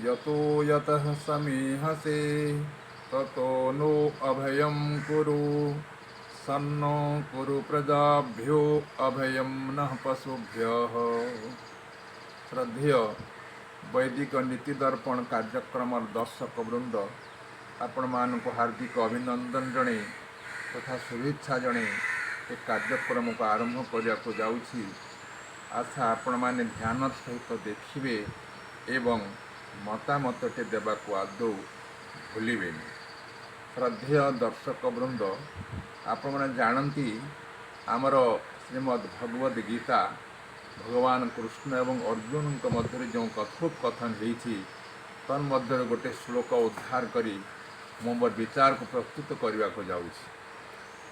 यतो यतः समीहसे ततो नो अभयं कुरु सन्नो कुरु प्रजाभ्यो अभयं नः पशुभ्यः। ଶ୍ରଦ୍ଧେୟ ବୈଦିକ ନୀତି ଦର୍ପଣ କାର୍ଯ୍ୟକ୍ରମର ଦର୍ଶକ ବୃନ୍ଦ, ଆପଣମାନଙ୍କୁ ହାର୍ଦ୍ଦିକ ଅଭିନନ୍ଦନ ଜଣେଇ ତଥା ଶୁଭେଚ୍ଛା ଜଣେଇ ଏ କାର୍ଯ୍ୟକ୍ରମକୁ ଆରମ୍ଭ କରିବାକୁ ଯାଉଛି। ଆଶା, ଆପଣମାନେ ଧ୍ୟାନ ସହିତ ଦେଖିବେ ଏବଂ ମତାମତଟି ଦେବାକୁ ଆଦୌ ଭୁଲିବେନି। ଶ୍ରଦ୍ଧେୟ ଦର୍ଶକ ବୃନ୍ଦ, ଆପଣମାନେ ଜାଣନ୍ତି, ଆମର ଶ୍ରୀମଦ୍ ଭଗବଦ ଗୀତା ଭଗବାନ କୃଷ୍ଣ ଏବଂ ଅର୍ଜୁନଙ୍କ ମଧ୍ୟରେ ଯେଉଁ କଥୋପକଥନ ହେଇଛି, ତନ୍ମଧ୍ୟରେ ଗୋଟେ ଶ୍ଲୋକ ଉଦ୍ଧାର କରି ମୁଁ ମୋର ବିଚାରକୁ ପ୍ରସ୍ତୁତ କରିବାକୁ ଯାଉଛି।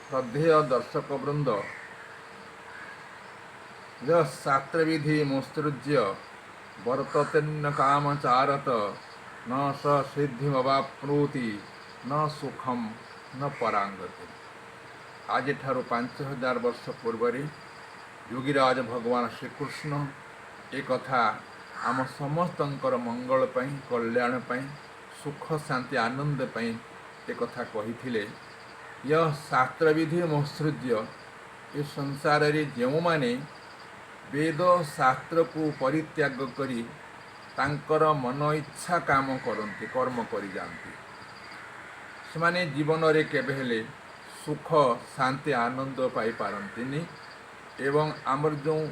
ଶ୍ରଦ୍ଧେୟ ଦର୍ଶକ ବୃନ୍ଦ, ଶାସ୍ତ୍ରବିଧି ମୁତ୍ସୃଜ୍ୟ ବର୍ତ୍ତତେନ୍ୟ କାମଚାରତ ନ ସ ସିଦ୍ଧିମବାପ୍ନୋତି ନ ସୁଖମ ନ ପରାଙ୍ଗତି। ଆଜିଠାରୁ 5000 ବର୍ଷ ପୂର୍ବରେ ଯୋଗୀରାଜ ଭଗବାନ ଶ୍ରୀକୃଷ୍ଣ ଏ କଥା ଆମ ସମସ୍ତଙ୍କର ମଙ୍ଗଳ ପାଇଁ, କଲ୍ୟାଣ ପାଇଁ, ସୁଖ ଶାନ୍ତି ଆନନ୍ଦ ପାଇଁ ଏ କଥା କହିଥିଲେ। ୟ ଶାସ୍ତ୍ରବିଧି ମୁତ୍ସୃଜ୍ୟ, ଏ ସଂସାରରେ ଯେଉଁମାନେ ବେଦ ଶାସ୍ତ୍ରକୁ ପରିତ୍ୟାଗ କରି ତାଙ୍କର ମନ ଇଚ୍ଛା କାମ କରନ୍ତି, କର୍ମ କରିଯାଆନ୍ତି, ସେମାନେ ଜୀବନରେ କେବେ ହେଲେ ସୁଖ ଶାନ୍ତି ଆନନ୍ଦ ପାଇପାରନ୍ତିନି ଏବଂ ଆମର ଯେଉଁ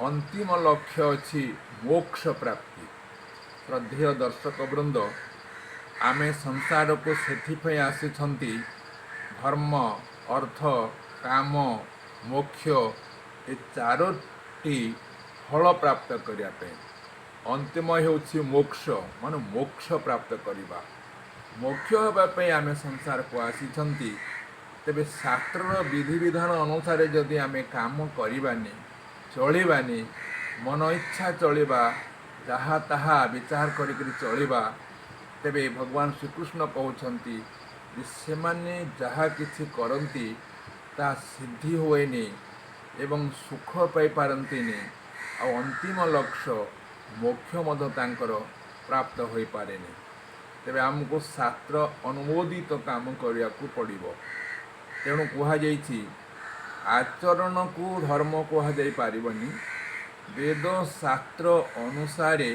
ଅନ୍ତିମ ଲକ୍ଷ୍ୟ ଅଛି, ମୋକ୍ଷ ପ୍ରାପ୍ତି। ଶ୍ରଦ୍ଧେୟ ଦର୍ଶକ ବୃନ୍ଦ, ଆମେ ସଂସାରକୁ ସେଥିପାଇଁ ଆସିଛନ୍ତି, ଧର୍ମ, ଅର୍ଥ, କାମ, ମୋକ୍ଷ, ଏ ଚାରୋଟି ଫଳ ପ୍ରାପ୍ତ କରିବା ପାଇଁ। ଅନ୍ତିମ ହେଉଛି ମୋକ୍ଷ, ମାନେ ମୋକ୍ଷ ପ୍ରାପ୍ତ କରିବା। ମୋକ୍ଷ ହେବା ପାଇଁ ଆମେ ସଂସାରକୁ ଆସିଛନ୍ତି। ତେବେ ଶାସ୍ତ୍ରର ବିଧିବିଧାନ ଅନୁସାରେ ଯଦି ଆମେ କାମ କରିବାନି, ଚଳିବାନି, ମନ ଇଚ୍ଛା ଚଳିବା, ଯାହା ତାହା ବିଚାର କରିକରି ଚଳିବା, ତେବେ ଭଗବାନ ଶ୍ରୀକୃଷ୍ଣ କହୁଛନ୍ତି ଯେ ସେମାନେ ଯାହା କିଛି କରନ୍ତି ତାହା ସିଦ୍ଧି ହୁଏନି ଏବଂ ସୁଖ ପାଇପାରନ୍ତିନି, ଆଉ ଅନ୍ତିମ ଲକ୍ଷ୍ୟ ମୋକ୍ଷ ମଧ୍ୟ ତାଙ୍କର ପ୍ରାପ୍ତ ହୋଇପାରେନି। ତେବେ ଆମକୁ ଶାସ୍ତ୍ର ଅନୁମୋଦିତ କାମ କରିବାକୁ ପଡ଼ିବ। ତେଣୁ କୁହାଯାଇଛି, ଆଚରଣକୁ ଧର୍ମ କୁହାଯାଇପାରିବନି। ବେଦ ଶାସ୍ତ୍ର ଅନୁସାରେ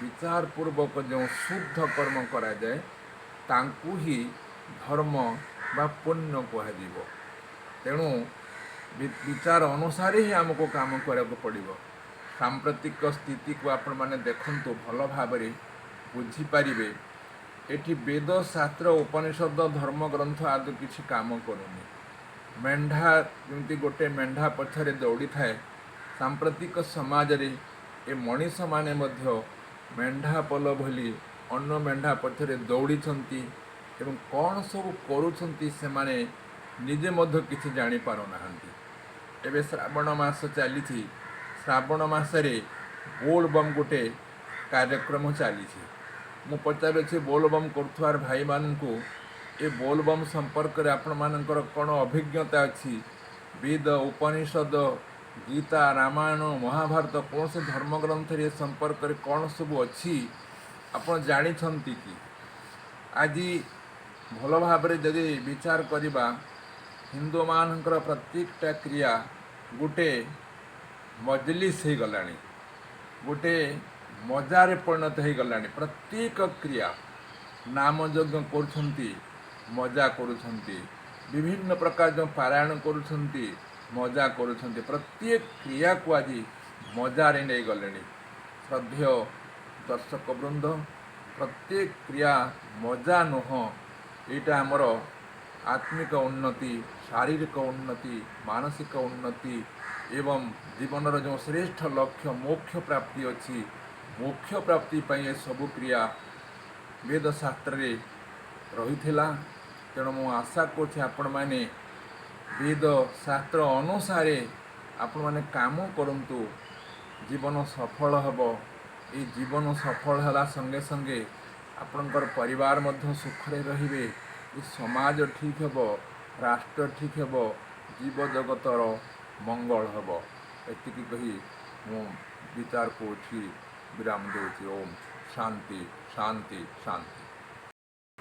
ବିଚାର ପୂର୍ବକ ଯେଉଁ ଶୁଦ୍ଧ କର୍ମ କରାଯାଏ, ତାଙ୍କୁ ହିଁ ଧର୍ମ ବା ପୁଣ୍ୟ କୁହାଯିବ। ତେଣୁ ବିଚାର ଅନୁସାରେ ହିଁ ଆମକୁ କାମ କରିବାକୁ ପଡ଼ିବ। ସାମ୍ପ୍ରତିକ ସ୍ଥିତିକୁ ଆପଣମାନେ ଦେଖନ୍ତୁ, ଭଲ ଭାବରେ ବୁଝିପାରିବେ। ଏଠି ବେଦ ଶାସ୍ତ୍ର ଉପନିଷଦ ଧର୍ମଗ୍ରନ୍ଥ ଆଦି କିଛି କାମ କରୁନି। ମେଣ୍ଢା ଯେମିତି ଗୋଟେ ମେଣ୍ଢା ପଛରେ ଦୌଡ଼ିଥାଏ, ସାମ୍ପ୍ରତିକ ସମାଜରେ ଏ ମଣିଷମାନେ ମଧ୍ୟ ମେଣ୍ଢା ପଲ ଭଳି ଅନ୍ୟ ମେଣ୍ଢା ପଛରେ ଦୌଡ଼ିଛନ୍ତି ଏବଂ କ'ଣ ସବୁ କରୁଛନ୍ତି, ସେମାନେ ନିଜେ ମଧ୍ୟ କିଛି ଜାଣିପାରୁନାହାନ୍ତି। ଏବେ ଶ୍ରାବଣ ମାସ ଚାଲିଛି। ଶ୍ରାବଣ ମାସରେ ବୋଲବମ୍ ଗୋଟେ କାର୍ଯ୍ୟକ୍ରମ ଚାଲିଛି। ମୁଁ ପଚାରୁଛି ବୋଲବମ୍ କରୁଥିବାର ଭାଇମାନଙ୍କୁ, ଏ ବୋଲବମ୍ ସମ୍ପର୍କରେ ଆପଣମାନଙ୍କର କ'ଣ ଅଭିଜ୍ଞତା ଅଛି? ବେଦ, ଉପନିଷଦ, ଗୀତା, ରାମାୟଣ, ମହାଭାରତ, କୌଣସି ଧର୍ମଗ୍ରନ୍ଥରେ ଏ ସମ୍ପର୍କରେ କ'ଣ ସବୁ ଅଛି, ଆପଣ ଜାଣିଛନ୍ତି କି? ଆଜି ଭଲ ଭାବରେ ଯଦି ବିଚାର କରିବା, ହିନ୍ଦୁମାନଙ୍କର ପ୍ରତ୍ୟେକଟା କ୍ରିୟା ଗୋଟେ ମଜଲିସ୍ ହେଇଗଲାଣି, ଗୋଟେ ମଜାରେ ପରିଣତ ହେଇଗଲାଣି। ପ୍ରତ୍ୟେକ କ୍ରିୟା, ନାମ ଯଜ୍ଞ କରୁଛନ୍ତି, ମଜା କରୁଛନ୍ତି। ବିଭିନ୍ନ ପ୍ରକାର ଯେଉଁ ପାରାୟଣ କରୁଛନ୍ତି, ମଜା କରୁଛନ୍ତି। ପ୍ରତ୍ୟେକ କ୍ରିୟାକୁ ଆଜି ମଜାରେ ନେଇଗଲେଣି। ଶ୍ରଦ୍ଧେୟ ଦର୍ଶକ ବୃନ୍ଦ, ପ୍ରତ୍ୟେକ କ୍ରିୟା ମଜା ନୁହଁ। ଏଇଟା ଆମର ଆତ୍ମିକ ଉନ୍ନତି, ଶାରୀରିକ ଉନ୍ନତି, ମାନସିକ ଉନ୍ନତି ଏବଂ ଜୀବନର ଯେଉଁ ଶ୍ରେଷ୍ଠ ଲକ୍ଷ୍ୟ ମୋକ୍ଷ ପ୍ରାପ୍ତି ଅଛି, ମୋକ୍ଷ ପ୍ରାପ୍ତି ପାଇଁ ଏସବୁ କ୍ରିୟା ବେଦଶାସ୍ତ୍ରରେ ରହିଥିଲା। ତେଣୁ ମୁଁ ଆଶା କରୁଛି, ଆପଣମାନେ ବେଦ ଶାସ୍ତ୍ର ଅନୁସାରେ ଆପଣମାନେ କାମ କରନ୍ତୁ, ଜୀବନ ସଫଳ ହେବ। ଏଇ ଜୀବନ ସଫଳ ହେଲା ସଙ୍ଗେ ସଙ୍ଗେ ଆପଣଙ୍କର ପରିବାର ମଧ୍ୟ ସୁଖରେ ରହିବେ, ଏ ସମାଜ ଠିକ୍ ହେବ, ରାଷ୍ଟ୍ର ଠିକ୍ ହେବ, ଜୀବଜଗତର ମଙ୍ଗଳ ହେବ। ଏତିକି କହି ମୁଁ ବିଚାରକୁ ଏଠି ବିରାମ ଦେଉଛି। ଓମ୍। ଶାନ୍ତି, ଶାନ୍ତି, ଶାନ୍ତି।